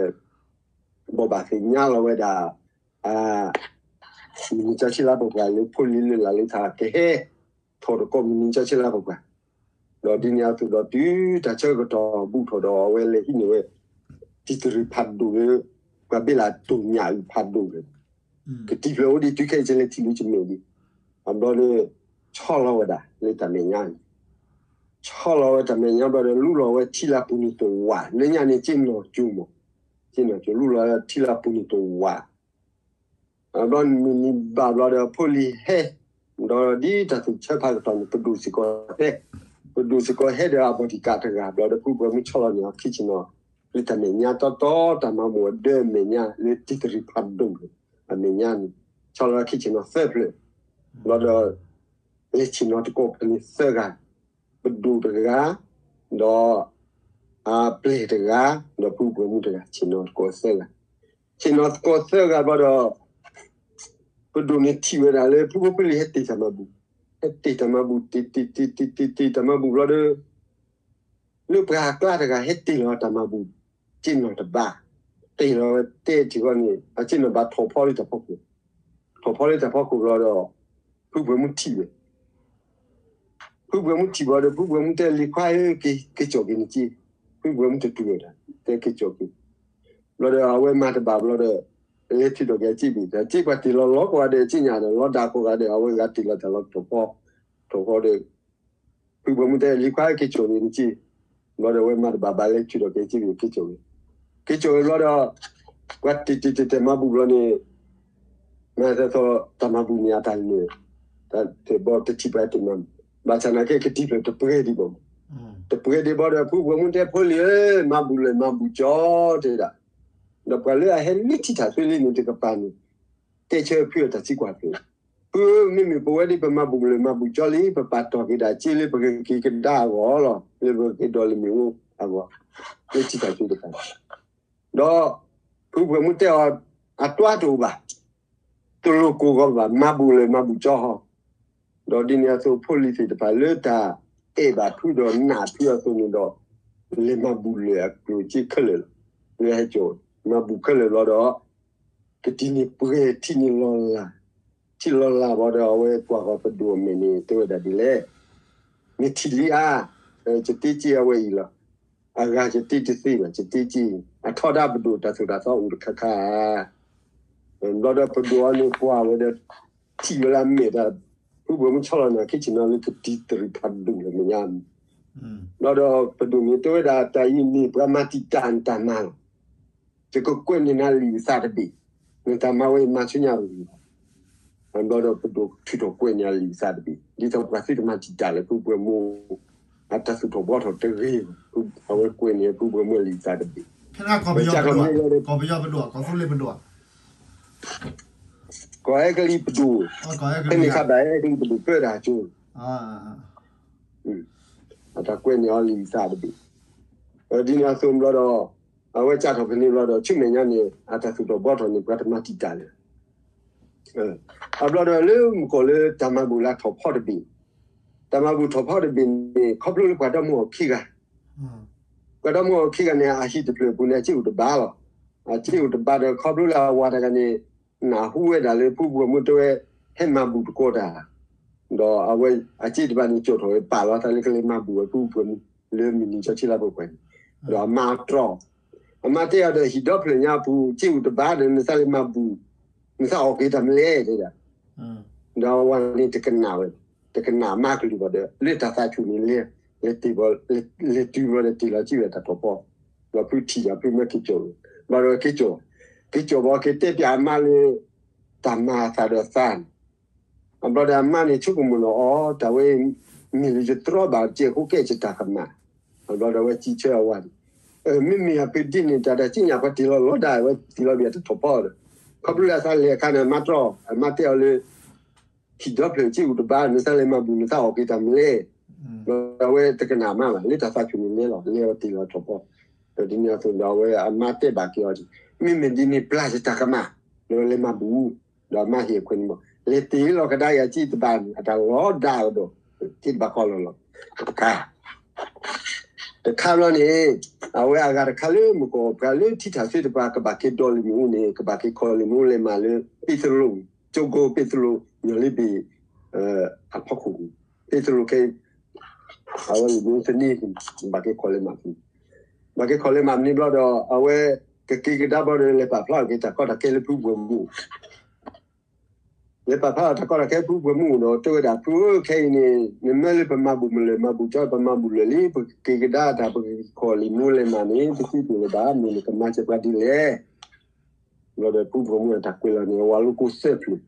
ဘိးဘၣ်သ့ၣ်ညါလီၤဝဲဒၣ် မုၢ်နံၤကၠီဆံလါပှဲၤပှဲၤလၢဖိလံၤလၢလၢ်လၢထး ကဟဲထီၣ်တကိးမုၢ်နံၤကၠီဆံလါပှဲၤပှဲၤ, ဒီးဒ်န့ၣ်အသိးဒီးတုၤတၢ်ဆၢကတီၢ်ဘူးထီၣ်ဒီး အဝဲလဲၤဟံးန့ၢ်ဝဲ တံၤတရံးဖးဒိၣ်လၢ ပှၤဘ့ၣ်လၢတိၢ်ညၣ်အုၣ်ဖးဒိၣ်န့ၣ်, ကတံၤဖျၢၣ်အိၣ်ဒံးတုၤခဲအံၤ ယလဲၤထံၣ်လၢယမဲာ်ဒံး, အဘျီဒီး ဆီလီၤဝဲဒၣ်လၢတၢ်မဲာ်ညါန့ၣ်, ဆီလီၤဝဲတၢ်မဲာ်ညါဘျီဒီး လူလီၤဝဲထံလၢပူၤန့ၣ်တဝာ်, လၢညါန့ၣ် က့နီၢ်ကၠိမး, က့နီၢ်ကၠိ လူလီၤထံလၢပူၤန့ၣ်တဝာ် ဘျီမုၢ်နံၤဘၣ်ဘျီဒီး ဖိလံၤဟဲ, ဒီးဒ်တၢ်သူၣ်ဆၢဖးကတီၢ်န့ၣ် ပဒိၣ်စ့ၢ်ကီးဟဲ, ပဒိၣ်စ့ၢ်ကီးဟဲဒီးအဘီၣ်တံၢ်ကးတဂၤ ဘျီဒီးဖုပှဲၤမုၣ်ဆီလီၤန့ၣ် အခံဆ့ၣ်နီၤ, လၢတၢ်မဲာ်ညါတီတီ တၢ်မၤဘူၣ်အဒၢအမဲာ်ညါ လၢတံၤတရံးဖးဒိၣ်န့ၣ် အမဲာ်ညါန့ၣ် ဆီလီၤခံဆ့ၣ်နီၤသၢဖျၢၣ်, ဘျီဒီး လဲၤဆ့ၣ်နီၤတကိးဖဲန့ၣ်သၢဂၤ, ပဒိၣ်တဂၤ, ဒီး အပျဲၢ်တဂၤ, ဒီးဖုပှဲၤမုၣ်တဂၤ, ဆ့ၣ်နီၤသကိးသၢဂၤ. ဆ့ၣ်နီၤသကိးသၢဂၤဘျီဒီး ပဒိၣ်န့ၣ်ထံၣ်ဝဲဒၣ်လၢဖုဖိဖုလံၤဟဲတ့ၢ်တၢ်မၤဘူၣ်, ဟဲတ့ၢ်တၢ်မၤဘူၣ်, တ့ၢ်တ့ၢ်တ့ၢ်တ့ၢ်တ့ၢ်တ့ၢ်တ့ၢ်တ့ၢ်တ့ၢ်တၢ်မၤဘူၣ်ဘျီဒီး လၢပှၤအကျါတဂၤဟဲတ့ၢ်လီၤတၢ်မၤဘူၣ်, ဆ့ၣ်နီၤတဘၣ်, တ့ၢ်လီၤဝဲတဲထံၣ်ဃီန့ၣ် အဆ့ၣ်နီၤဘၣ်ထီၣ်ဖီလၢတၢ်ဖီခိၣ်, ထီၣ်ဖီလၢတၢ်ဖီခိၣ်ဘျီဒီး ဖုပှဲၤမုၣ်ထံၣ်ဝဲ ဖုပှဲၤမုၣ်ထံၣ်ဘျီဒီး ဖုပှဲၤမုၣ်တဲလံၤခွါဧၢ, က့ၤက့ၤကၠီၣ်က့ၤနစ့, ဖုပှဲၤမုၣ်တတူၢ်ဝဲဒၣ် တဲက့ၤကၠီၣ်က့ၤ, ဘျီဒီးအဝဲမၤတဘၣ်ဘျီဒီး လဲၤထုးထီၣ်က့ၤအစ့ဘ့ၣ်, တၢ်စ့ပှၤတ့ၢ်လီၤလီၤကိးဂၤဒဲး အစ့ညါဒီး လီၤဒၣ်ကိးဂၤဒဲး အဝဲဂၤတ့ၢ်လီၤတၢ်လီၤထီၣ်ဖီ, ထီၣ်ဖီဒီး ဖုပှဲၤမုၣ်တဲလံၤခွါ က့ၤကၠီၣ်က့ၤနစ့, ဘျီဒီးအဝဲမၤတဘၣ်ဘၣ် လဲၤထုးထီၣ်က့ၤအစ့ဘ့ၣ် က့ၤကၠီၣ်က့ၤ, က့ၤကၠီၣ်က့ၤဘျီဒီး ပှၤတ့ၢ်တ့ၢ်တ့ၢ်တ့ၢ်မၤဘူၣ်ဘျီန့ၣ် မၤသးသီ တၢ်မၤဘူၣ်န့ၣ်အတၢ်နၢၤ, တၢ်တဘီတထံၣ်ပှၤတ့ၢ်မၤဘူၣ်, ဘၣ်ဆၣ်နာ်က့ကတံၤဖျၢၣ်တပှဲၤဒံးဘၣ်, တပှဲၤဒံးဘျီဒီး ဖုပှဲၤမုၣ်တဲဖိလံၤဧၢ, မၤဘူၣ်လၢာ်မၤဘူၣ်ကၠီတဲဒၣ်, ဒီးပှၤလၢအဟဲလၢထံထၣ်သွ့လံန့ၣ်တကပၤန့ၣ် တဲဆၢဖုအတၢ်သံကွၢ်ဖျၢၣ်, ဖုဧၢ, မ့မ့ၢ်ပဝဲဒၣ်ပမၤဘူၣ်လၢာ်မၤဘူၣ်ကၠီလံ, ပပာ်တီၢ်က့ၤဒၣ်စ့လၢပကက့ၤကဒါအဂီၢ်လီၤ, လၢပကက့ၤဒီးလၢမ့ၣ်အူအဂီၢ်, လၢထံထၣ်သွ့တကပၤ ဒီးဖုပှဲၤမုၣ်တဲအီၤ အတွါတအိၣ်ဘၣ်, တလိၣ်ကိၢ်ဂီၤဘၣ်, မၤဘူၣ်လၢာ်မၤဘူၣ်ကၠီဟီ, ဒီးဒ်န့ၣ်အသိးဖိလံၤသ့ၣ်တဖၣ်လၢတၢ်အဲၣ်ဘၣ်ဖုဒီးနာ်ဖုအသိးန့ၣ်ဒီး လဲၤမၤဘူၣ်လၢာ်အကျိၤစ့ခဲလၢာ်လီၤ, လၢဟဲကၠီၣ် မၤဘူၣ်ခဲလၢာ်ဘျီဒီး ကတံၤန့ၣ်ပှဲၤထံၣ်န့ၣ်လီၤလး, ထံၣ်လီၤလးဘၣ်ဒီး အဝဲကွၢ်ဃီၤပဒိၣ်အမဲာ်န့ၣ် တဲဝဲဒၣ်ဒ်လဲၣ်, နထံၣ်လံဧါ, ယတ့စ့အဝဲအံၤလီၤ, အဂၤယတ့တသ့ဘၣ်, ယတ့စ့, အထီဒါပဒိၣ်တၢ်သိၣ်တၢ်သီအိၣ်တခါခါဧါ, ဘျီဒီးပဒိၣ်အီၤန့ၣ်ကွၢ်ဝဲဒီး ထံၣ်ဝဲလၢအမဲာ်တၢ်, ဖုပှဲၤမုၣ်ဆီလီၤနၤခံဆ့ၣ်နီၤလၢကတံၤတရံးဖးဒိၣ်လၢမဲာ်ညါ, ဘျီဒီးပဒိၣ်န့ၣ်တဲဝဲဒၣ်တၢ်အံၤန့ၣ် ပှၤမၤတံာ်တာ်နတၢ်မၤလီၤ, ယကကွဲးန့ၢ်နၤလံာ်သးတဘ့ၣ်, နတၢ်မၤဝဲအံၤမၤဆူညါတဂ့ၤဘၣ် ဘျီဒီးပဒိၣ်ထုးထီၣ်ကွဲးန့ၢ်အလံာ်သးတဘ့ၣ်, ဒ်သိးပှၤသုတမၤတံာ်တာ်လၢဖုပှဲၤမုၣ် အတၢ်သူၣ်ထီၣ်ဘှီထီၣ်တဂ့ၤ, အဝဲကွဲးန့ၢ်ဖုပှဲၤမုၣ်အလံာ်သးတဘ့ၣ်, ပကီၢ်ပယီၤပဒိၣ်, ကီၢ်ပယီၤပဒိၣ်, ကီၢ်သူလ့ၤပဒိၣ်, ကီၢ်အဲကလံးပဒိၣ်, အဲန့ၣ်ခါဘၣ်အဲကလံးပဒိၣ်ပၢတၢ်ကၠိ, အတၢ်ကွဲးန့ၢ်အီၤလံာ်သးတဘ့ၣ်, ဒ်န့ၣ်အသိးဘျီဒီး အဝဲစးထီၣ်ဖဲန့ၣ်ဘျီဒီး ဆူမဲာ်ညါန့ၣ် အတၢ်သူၣ်ထီၣ်ဘှီထီၣ်န့ၣ် ပှၤတမၤတံာ်တာ်လၢ အဘျီဒီးလၢမုၢ်ကီၢ်လၢတၢ်မၤဘူၣ်လၢထီၣ်ဖီတဘ့ၣ်, တၢ်မၤဘူၣ်ထီၣ်ဖီတဘ့ၣ်န့ၣ် ခီဖျိလၢပှၤဒီမါဝၤခံဂၤ, ပှၤဒီမါဝၤခံဂၤန့ၣ် အဟံၣ်တဖျၢၣ်အပူၤန့ၣ် အစ့အိၣ်တဘးလီၤ. အစ့အိၣ်တဘးဒီးခီဖျိလၢအဝၤတဂၤန့ၣ် နၢ်ဟူဝဲဒၣ်လၢဖုပှဲၤမုၣ်တဲဝဲ ဟဲမၤဘူၣ်တကိးတၢ် ဒီးအဝဲအစ့တဘးန့ၣ် ကၠီၣ်ထီၣ်ဝဲပာ်လီၤသးလၢကလဲၤမၤဘူၣ်ဝဲဖုပှဲၤမုၣ် လၢမုၢ်နံၤကၠီဆံလါပှဲၤပှဲၤန့ၣ်, ဒီးအမါတြီၢ်, အမါတဲအီၤဒီး ဟံၣ်ဒီဖျၢၣ်ညါအပူၤ စ့အိၣ်တဘးဒီး နသးလဲၤမၤဘူၣ်, နသးအီၣ်က့ၤတၢ်မနုၤလဲၣ် တဲဒၣ်, ဒီးအဝၤန့ၣ်တကနၣ်ဝဲ, တကနၣ်အမါကလုၢ်ဘၣ်ဒီး လၢတၢ်သးဆူၣ်န့ၣ် လဲၤ, လဲၤတုၤဘၣ်ဒီးတ့ၢ်လီၤစံၣ်ဝဲတၢ်ထီၣ်ဖီ, ဒီးဖုထံၣ်ဒီးဖုမၢက့ၤကၠီၣ်, ဘၣ်ဒီးက့ၤကၠီၣ်, က့ၤကၠီၣ်ဘၣ်က့ၤတဲပၠးအမါလၢ တၢ်မၤအသးဒီးသးန့ၣ် အဘျီဒီးအမါန့ၣ်ဆိကမိၣ်လီၤအီၤ တၢ်ဝဲ မ့ၢ်လၢယတြီဘၣ်စဲးဃိကဲစတၢ်ကမၣ်, အဘျီဒီးအဝဲစံးဆၢအဝၤန့ၣ်, မ့မ့ၢ်အပဒ့န့ၣ် တၢ်တၢ်စံၣ်ညါပှၤတ့ၢ်လီၤလီၤဒၣ်ဝဲတ့ၢ်လီၤဘၣ်တၢ်ထီၣ်ဖီဒီး, ခီဖျိလၢအသးလဲၤအခါန့ၣ် အမါတြီၢ် အမါတဲအီၤလၢ ဟံၣ်ဒီဖျၢၣ်စ့အိၣ်တဘး နသးလဲၤမၤဘူၣ် နသးအီၣ်က့ၤတၢ်မနုၤလဲၣ်, ဒီးအဝဲတကနၣ်မါဘၣ် လၢတၢ်သးဆူၣ်န့ၣ်လဲၤလီၤ လဲၤဝဲတ့ၢ်လီၤထီၣ်ဖီ, ဒီးဒ်န့ၣ်အသိးဒီးအဝဲအမါတဲဘၣ်က့ၤအီၤ, မ့မ့ၢ်ဒ်န့ၣ်ပျၢ်ယတၢ်ကမၣ်, ဒီးလဲၤမၤဘူၣ်, ဒီးအမါဟ့ၣ်အခွဲးန့ၣ်မး လဲၤတ့ၢ်လီၤကဒါက့ၤအစ့တဘးန့ၣ် အတၢ်လီၤဒၣ်ဒီး စ့တဘးကီလီၤလီၤ, တခါ တခါဘျီန့ၣ် အဝဲအဂၤတခါလၢမုၢ်ကီၢ် ပှၤလၢထံထၣ်သ့တပၤ ကဘၣ်က့ၤဒိးလံာ်မ့ၣ်အူန့ၣ် ကဘၣ်က့ၤခီလံာ်မ့ၣ်အူလဲၤမးလၢ ပ့းသလိၣ်, ကၠိကိပ့းသလိၣ် ညီလ့ဘ့ၣ် အဖီခိၣ်, ပ့းသလိၣ်ခဲအံၤ အဝဲလံာ်မ့ၣ်အူသန့ ဘၣ်က့ၤခီလဲၤမးဖဲန့ၣ်, ဘၣ်က့ၤခီလဲၤမးဖဲန့ၣ်ဘျီဒီး အဝဲကက့ၤကဒါဘျီဒီး လဲၤပာ်ဖျါအီၣ်က့ၤတၢ်ကီတၢ်ခဲလၢဖုပှဲၤမုၣ် လဲၤပာ်ဖျါအီၤတၢ်ကီတၢ်ခဲဖုပှဲၤမုၣ်ဒီး တဲဝဲဒၣ် ဖုဧၢ ခဲအံၤန့ၣ် နမၢလၢပမၤဘူၣ်မုၢ်လၢာ် မၤဘူၣ်ကၠီ ပမၤဘူၣ်လၢာ်လံ ပက့ၤကဒါတၢ် ပကခီလံာ်မ့ၣ်အူလဲၤမးန့ၣ် တသ့တ့ၢ်လၢၤဘၣ် မ့ၢ်နကမၤစၢၤပှၤဒ်လဲၣ်. ဘျီဒီးဖုပှဲၤမုၣ်အတၢ်ကွဲးလီၤန့ၣ် အဝၤလိကိၣ်သၢဖျၢၣ်,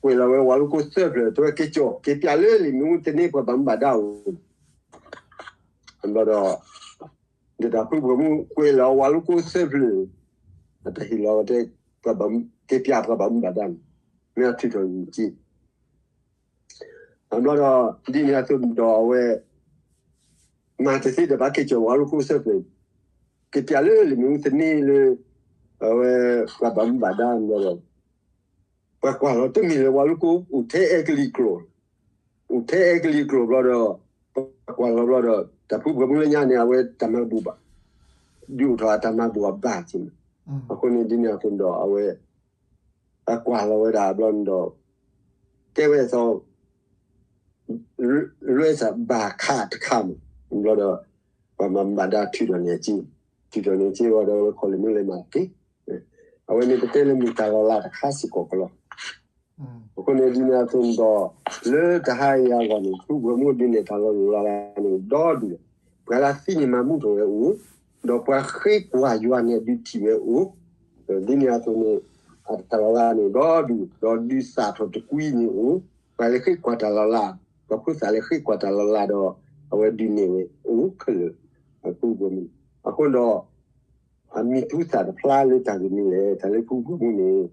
ကွဲးလီၤဝဲဝၤလိကိၣ်သၢဖျၢၣ် တဲဝဲက့ၤကၠီၣ် က့ၤပၠးလၢလံာ်မ့ၣ်အူသန့ ပှၤဘၣ်မူဘၣ်ဒါအိၣ် ဘျီဒီး ဒီးတၢ်ဖုပှဲၤမုၣ်ကွဲးလီၤဝၤလိကိၣ်သၢဖျၢၣ်, အတၢ်ဟ့ၣ်လီၤဝဲတဲ က့ၤပၠးပှၤဘၣ်မူဘၣ်ဒါန့ၣ် မ့ၢ်အထုးထီၣ်န့ၣ်က့ၤ, အဘျီဒီး ဒ်န့ၣ်အသိးဒီးအဝဲ မၤတသ့ဒီးဘၣ်က့ၤကၠီၤဝဲလူၢ်ခိၣ်စ့ၢ်ကီး, က့ၤပၠးလၢလံာ်မ့ၣ်အူသန့လၢ အဝဲ ပှၤဘၣ်မူဘၣ်ဒါဘျီဒီး ပှၤကွၢ်လီၤတမံၤလၢဝဲလူၢ်ခိၣ် အိၣ်ထဲအဲကလံးကျိာ်, အိၣ်ထဲအဲကလံးကျိာ်ဘျီဒီး ပှၤကွၢ်လီၤဘျီဒီး တၢ်ဖုပှဲၤမူလၢညါန့ၣ် အဝဲတၢ်မၤဘူၣ်ဘၣ်, ဒုးအိၣ်ထီၣ်အတၢ်မၤဘူၣ်အဘၣ်က့ၤမး, အဃိန့ၣ်ဒ်န့ၣ်အသိးဒီး အဝဲ အကွၢ်လီၤဝဲဒၣ်ဘျီန့ၣ်ဒီး တဲဝဲအသီ လွဲစးဘၣ်ခးတခါမး, ဘျီဒီး ပှၤမၤဘၣ်ဒါထုးထီၣ်န့ၢ်က့, ထုးထီၣ်န့ၢ်က့ဝဲဒီး ဝဲခီလ့ၣ်မ့ၢ်လဲၤမၤတက့ၢ်, အဝဲန့ၣ်ပတဲလၢမ့ၢ်တၢ်လီၤလးတခါစ့ၢ်ကီးကလီၤ. အဃိန့ၣ်ဒ်န့ၣ်အသိးဒီး လၢတဟါအံၤအဂီၢ်န့ၣ် ဖုပှဲၤမူဒ်န့ၣ် တၢ်လီၤလးန့ၣ်ဒီဒူၣ်, ပှၤလၢသ့ၣ်ညါမၤမူထီၣ်ဝဲအိၣ်, ဒီးပှၤဃ့ကွၢ်ယွၤန့ၣ်ဒုးထံၣ်ဝဲအိၣ်, ဒ်န့ၣ်အသိးန့ၣ် အတၢ်လီၤလးန့ၣ်ဒီဒူၣ်, ဒီးဒုးသၣ်ထီၣ်တကွံန့ၣ်အိၣ်, ပှၤလၢဃ့ကွၢ်တၢ်လီၤလး, ပှၤဖိသၣ်လၢဃ့ကွၢ်တၢ်လီၤလးဒီး အဝဲဒုးနဲၣ်ဝဲအိၣ်ခဲလၢာ်, ဖုပှဲၤမူ, အဃိဒီး အမံၤဟူသၣ်တဖျါလၢတၢ်ဂ့ၢ်မနုၤလဲၣ်, တၢ်လၢဖုပှဲၤမူန့ၣ်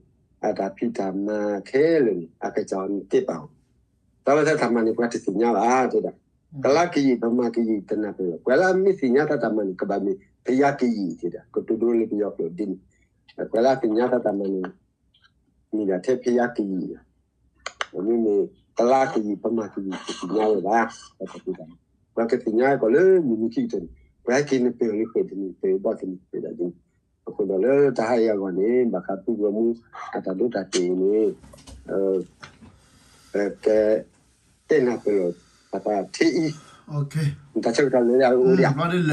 အတၢ်ဖံးတၢ်မၤခဲလၢာ်န့ၣ် အကစၢ်အီၤန့ၣ်တဲပာ်အီၤ, တၢ်လၢတၢ်မၤန့ၣ် ပှၤတသ့ၣ်ညါဘၣ်တဲဒၣ်, ကလါကယံာ် ပမၤကယံာ်တနၢ်ပၢၢ်လီၤ, ပှၤလၢအမ့ၢ်သ့ၣ်ညါတၢ်တၢ်မၤန့ၣ် ကဘၣ်မ့ၢ်ဖယါကယံာ်တဲဒၣ်, ကတိၤဒိလၢပယီၤကျိာ်ဒ်န့ၣ်, ပှၤလၢအသ့ၣ်ညါတၢ်တၢ်မၤန့ၣ် မ့ၢ်ဒၣ်ထဲဖယါကယံာ်လီၤ. မ့မ့ၢ်ကလါကယံာ် ပမၤကယံာ် တသ့ၣ်ညါဝဲဘၣ်. ပှၤကသ့ၣ်ညါကီးလၢမုၢ်နံၤခံကတၢၢ်န့ၣ် ပှၤဟဲက့ၤနပၢၢ်လၢဃဲၣ်တနံၤ ပၢၢ်ဘီၣ်တနံၤ ပၢၢ်ဒၣ်ဒ်န့ၣ်. အဃိဒီးလၢတဟါအံၤအဂီၢ်န့ၣ် ဘၣ်ဃးဖုပှဲၤမူ အတၢ်ဒိတၢ်တဲာ်အံၤန့ၣ် က တဲနၢ်ပၢၢ်လီၤ တၢ်ပာ်ထံအံၤ တၢ်ဆၢကတီၢ်လၢအအိၣ်ဒံး လၢ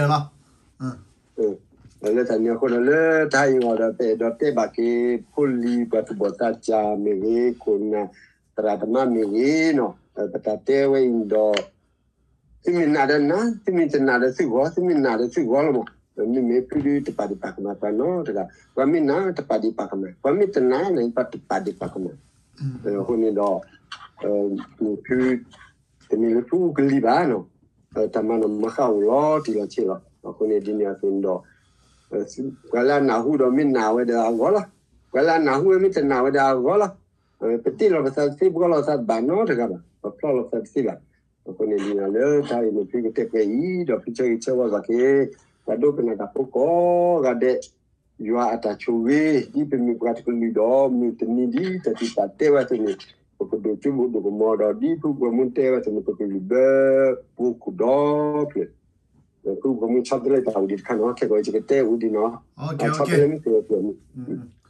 တၢ်န့ၣ်အဃိဒီး လၢတဟါအံၤအဂီၢ်ဒီး ပအဲၣ်ဒိးတဲဘၣ်က့ၤ ဖိလံၤပှၤသူၣ်ဘီၣ်သးစၢ်မ့ၢ်ဂ့ၤ, ခိၣ်နၢ်သရၣ်သမါမ့ၢ်ဂ့ၤနီၤ, ပတၢ်တဲဝဲအံၤဒီး သုမ့ၢ်နာ်ဒီးနာ်, သုမ့ၢ်တနာ်ဒီးသုဂီၢ်, သုမ့ၢ်နာ်ဒီးသုဂီၢ်လီၤမး. မ့မ့ၢ်ဖုဒုးတပာ်ဒံးပာ်ကမၣ်ပှၤနီတဂၤ, ပှၤမ့ၢ်နာ်တပာ်ဒံးပာ်ကမၣ်, ပှၤမ့ၢ်တနာ်န့ၣ် ပှၤတပာ်ဒံးပာ်ကမၣ်. အဃိန့ၣ်ဒီး မ့ၢ်ဖု တမ့ၢ်လၢဖုအူကလံၤဘၣ်နီၤ, တၢ်မၤနီၣ်မၤဃၣ်အိၣ်လီၤတံၢ်လီၤဆဲးလီၤ. အဃိန့ၣ်ဒ်န့ၣ်အသိးန့ၣ်ဒီး ပှၤလၢအနၢ်ဟူဒီးမ့ၢ်နာ်ဝဲဒီးအဂီၢ်လီၤ, ပှၤလၢအနၢ်ဟူဝဲမ့ၢ်တနာ်ဝဲဒီးအဂီၢ်လီၤ. ပတ့ၢ်လီၤပသးတသ့ ပှီၢ်လီၤပသးတဘၣ်နီတဂၤဘၣ်, ပဖျီၣ်လီၤပသးတသ့ဘၣ်. အဃိန့ၣ်ဒ်န့ၣ်လၢတၢ်အံၤန့ၣ် ဖုကတဲာ်ကွဲးအံၤ ဒီးဖုဆၢဂ့ၤဆၢဝါဘၣ်က့ၤ ပှၤဒိကနၣ်တၢ်ဖိကိးဂၤဒဲး ယွၤအတၢ်ဆိၣ်ဂ့ၤ ဒ်ပမ့ၢ်ပှၤတကလုာ်ဒီး မုၢ်တနံၤဒ်တၢ်သံၣ်တဖၣ်တဲဝဲအသိးန့ၣ် ပကဒိၣ်စိဒိၣ်ကမီၤဒီး ဒ်ဖုပှဲၤမူတဲဝဲအသိးန့ၣ် ပကလုၢ်ဘၢပှိၤခိၣ်ဒီဖျၢၣ်. ဖုပှဲၤမူဆီတလဲတၢ်အိၣ်ဒံးတခါနီၤ, ခဲကိာ်ယကတဲအိၣ်ဒံးနီၤ, ဆီတလဲမ့ၢ်တဲအိၣ်ဒံးနီၤ.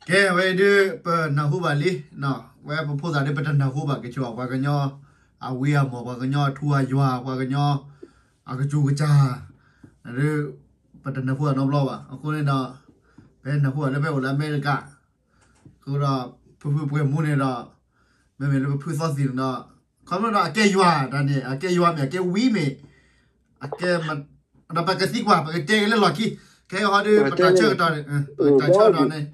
ကဲ ဝဲဒုး ပနၢ်ဟူဘၣ်လံ, ဝဲပဖိသၣ်ဒုး ပတနၢ်ဟူဘၣ်က့ၤဆိဘၣ် ပှၤကညီအဝံအမီၢ် ပှၤကညီအထူအယွၤ ပှၤကညီ အကစူၤကစၢ် ဒုး ပတနၢ်ဟူဘၣ်နီတဘျီဘၣ်. အဃိန့ၣ်ဒီး ပနၢ်ဟူဘၣ်လၢဖဲအိၣ်လၢအမဲရကၤ အဃိဒီး ဖုဖုပှဲၤမူန့ၣ်ဒီး မ့မ့ၢ်လၢပဖုသီသံၣ်န့ၣ်ဒီး ခီဖျိဒီးအကဲယွၤတၢ်န့ၣ် အကဲယွၤမ့ၢ်အကဲဝံမ့ၢ် အကဲ ဒီးပကသံကွၢ် ပကတဲက့ၤလၢလီၢ်ခံ ခဲအံၤဟီဒုး ပတၢ်ဆၢကတီၢ်န့ၣ် တၢ်ဆၢကတီၢ်န့ၣ်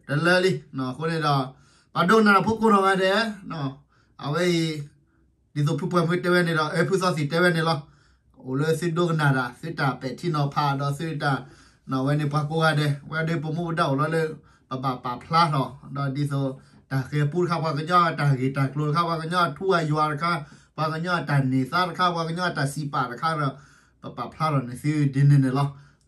တလၢလံ. အဃိန့ၣ်ဒီး ပှၤဒိကနၣ်တၢ်ဖိကိးနီၢ်ဂၤဒဲး အဝဲအံၤ ဒ်သိးဖုပှဲၤမူတဲဝဲန့ၣ်ဒီး ဖုသီသံၣ်တဲဝဲန့ၣ်လီၤ. အိၣ်လၢသုဒိကနၣ်တၢ် သုတၢ်ပဲာ်ထံနီၤဖးဒီးသုတၢ် ဝဲန့ၣ်ပှၤကိးဂၤဒဲး ဝဲဒၣ်ပမူပဒါအိၣ်လီၤလၢ ပဘၣ်ပာ်ဖျါထီၣ် ဒီးဒ်သိး တၢ်ဃဲၤပူတခါ ပှၤကညီ တၢ်ဂ့ၢ်တၢ်ကျိၤတခါ ပှၤကညီအထူအယွၤတခါ ပှၤကညီအတၢ်န့ၢ်သါတခါ ပှၤကညီအတၢ်စံးပာ်တခါဒီး ပပာ်ဖျါထီၣ်န့ၢ်သုဒ်န့ၣ်န့ၣ်လီၤ.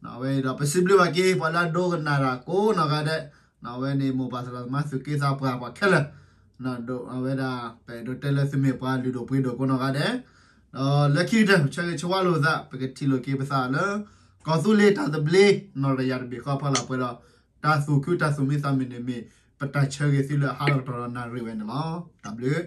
အဝဲဒီးပစံးဘျုးဘၣ်က့ၤ ပှၤလၢအဒိကနၣ်တၢ်ကိးနီၢ်ဂၤဒဲး အဝဲန့ၣ်မိၢ်ပၢ်သရၣ်သမါသုးက့သးပှၢ်ပှၤခဲလၢာ် အဝဲဒၣ် ပအဲၣ်ဒိးတဲလၢသုမ့ၢ်ပှၤလုၢ်ဒိၣ်ပှ့ၤဒိၣ်ကိးနီၢ်ဂၤဒဲး ဒီးလၢခံကတၢၢ် ပဆၢဂ့ၤဆၢဝါလိာ်သး ပကထံၣ်လိာ်က့ၤပသးလၢ ကီၢ်သူလ့ၤတၢ်သဘျ့ နီၢ်တယၢ်တဘ့ၣ်ဃီဖီလာ်ပှဲၤဒီး တၢ်သူၣ်ခုတၢ်သူၣ်မံသးမုာ်န့ၣ်မ့ၢ် ပတၢ်ဆၢဂ့ၤသုလၢအဟးထီၣ်ကတီၢ်ဒီးနၣ်ရံၣ်ဝဲန့ၣ်လီၤ. တၢ်ဘျုး